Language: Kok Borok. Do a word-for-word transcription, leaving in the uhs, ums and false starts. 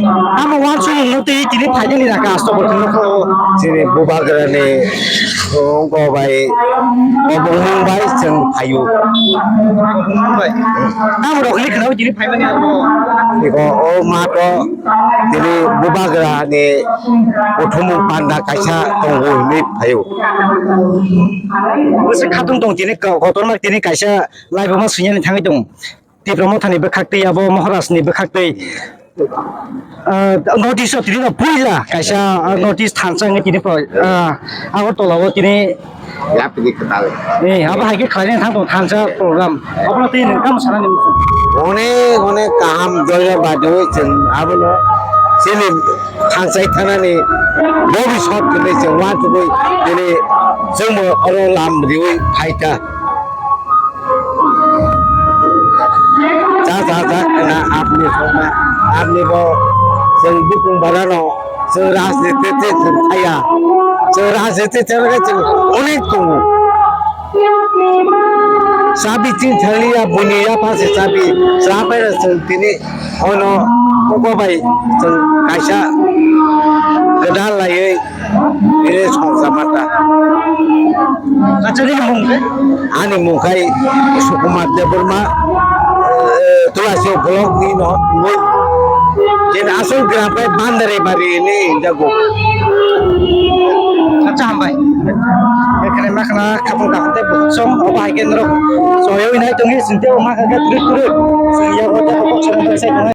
Amo wansukmung no twi tini phainani raka asto bo tini kho. Chini bubagrani wngkha bai, obongmung bai chwng phaio. Amo rokni khna tini phaimani amo. Iko o mato tini bubagrani kuthumung panda kaisa tongo hinwi phaio. Bwswk khatung tong tini ko-, kotorma tini kaisa live-o ma swinani thangwi tong. Tipra Mothani bwkhaktwi abo Maharajni bwkhaktwi, ah, notice o tini no puila kaisa, ah, notice thansa wngwi tini po, ah, Agartala o tini Yapri kwtal. Eh, abo hai khe khlaina thang tong thansa program. Abono tei nwng tamo sanani muchung? Onek, onek kaham joyabadi oi chwng abono chini thangsai thanani bobiswt hinwi chwng uansugwi tini chwngbo oro lam riwi phaikha. Cha cha cha khna apni sokma, apni bo chwng bukung barano, chwng rajniti te chwng thaya, chwng rajniti te chwng onek tongo. Chabi chini thanglia buini yapha se chabi, chabai rok chwng tini ono koko bai chwng kaisa gwdal laiwi. Ini songsa mata. Acha, nini mung khe? Ani mung khai Sukumar Debbarma, eh, Tulasi Block ni no, nui. Kini asol gram khai Bandari Bari ni jago. Acha, hambai. Ekhane makhna khapung kaham tei bukhuk song, obo hai khe norok soyoi nai tongwi sinte o makha khe turut turut. Sing yago tei kok song sai tongo.